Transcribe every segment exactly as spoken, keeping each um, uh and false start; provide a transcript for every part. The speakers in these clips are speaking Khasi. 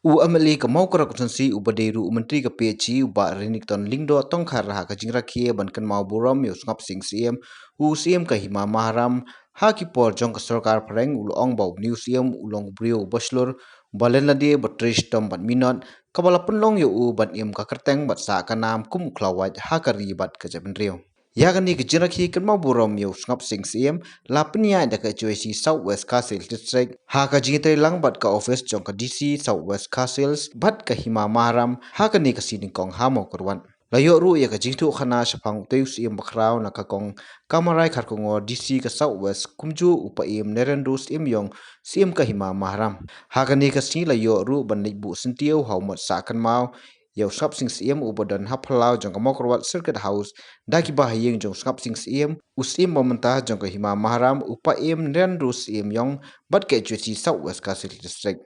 U M L A ka Mawkyrwat Constituency uba dei ruh u Myntri ka P H E u Bah Renikton Lyngdoh Tongkhar ha ka jingrakhe ban kynmaw burom ïa u Sngap Sing Syiem, u Syiem ka Hima Maharam, ha ki por jong ka sorkar phareng u la ong ba une u Syiem u long u briew uba shlur, uba len lade, uba trei shitom bad minot, kaba la pynlong ïa u ban im ka kyrteng bad sah ka nam kum u khlawait ha ka ri bad ka jaitbynriew. Ïa kane ka jingrakhe kynmaw burom ïa u Sngap Sing Syiem la pynïaid da ka H Y C South West Khasi Hills District ha ka jingïatreilang bad ka office jong ka D C South West Khasi Hills bad ka Hima Maharam ha kane ka sngi nyngkong ha Mawkyrwat. La ïoh ruh ïa ka jingïathuhkhana shaphang utei u Syiem bakhraw na ka Kong Kamarai Kharkongor, D C ka South West, kumjuh u Paiem Narendra Syiem Ïong, Syiem ka Hima Maharam. Ha kane ka sngi la ïoh ruh ban leit buh syntiew ha u mot sah kynmaw ïa u Sngap Sing Syiem uba don ha phyllaw jong ka Mawkyrwat Circuit House da kiba ha ïing jong u Sngap Sing Syiem, u Syiem ba mynta jong ka Hima Maharam, u Paiem Narendra Syiem Ïong, bad ka H Y C South West Khasi Hills District.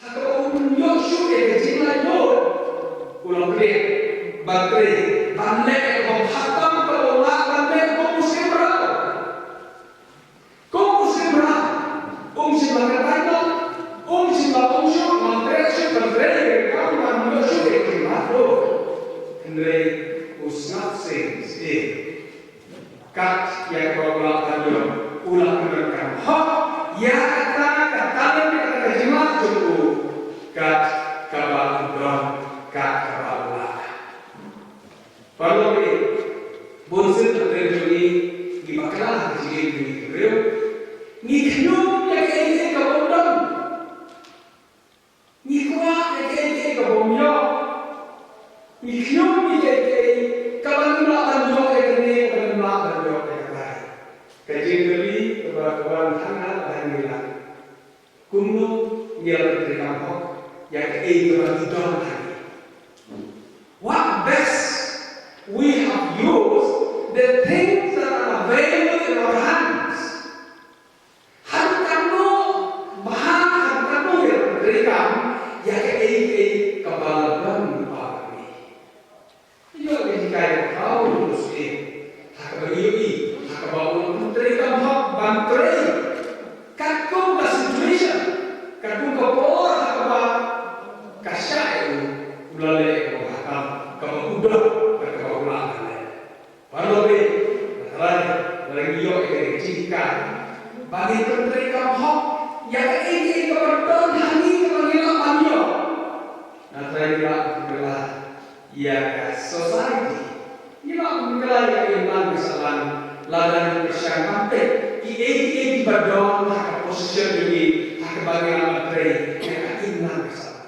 Ha kaba un ïoh shuh ïa ka jinglaitluid, u la plie ban trei, ban leh ïa ka bym khamtam kaba u lah ban leh kum u Syiem Mraw. Kum u Syiem Mraw, um shym la kyntait noh, um shym la ong shuh, ngam treh shuh, ngam treh, kam, ngam ïoh shuh ïa ka jinglaitluid. Hynrei u Sngap Sing Syiem, kat ïa kaba u lah ban ïoh, u la pyndonkam hok ïa kata ka talent, ïa kata ka jingmut jong u, kat kaba u don, kat kaba u lah. Paralok, bunsien ka jingim jong ngi, ngi bakla ha ka jingim jong ngi ki briew, ngi khñium ïa kaei kaei kaba ym don. Ngi kwah ïa kaei kaei kaba ym ïoh. Ngi khñium ïa kaei kaei kaba ngim lah ban ïoh ïa kane, kaba ngim lah ban ïoh ïa katai. Ka jingkylli kaba, kaba wan hangta, ba ngi lah, kumno ngi la pyntreikam hok ïa kaei kaba ngi don hangne? What best we have used the things that are available in our hands? Haduh katno bha, haduh katno ngi la pyntreikam ïa kaei kaei kaba la don ha ngi? Ïoh ka jinghikai ba khraw u Syiem ha kaba ngi ïohi, ha kaba u la pyntreikam hok ban trei katkum ka situation, katkum ka por ha kaba ka shah ïa u, u la leh ïa kaba bha tam kaba u don bad kaba u lah ban leh. Paralok, lada ngi ïoh ïa ka jinghikai ba ngin pyntreikam hok ïa kaei kaei kaba don ha ngi kaba ngi lah ban ïoh, nga tharai ngi lah ban kylla ïa ka society. Ngi lah ban kylla ïa ka imlang ka sahlang lada ngi pyrshang ban peit kiei kiei kiba don ha ka possession jong ngi ha kaba ngi lah ban trei ïa ka imlang ka sahlang.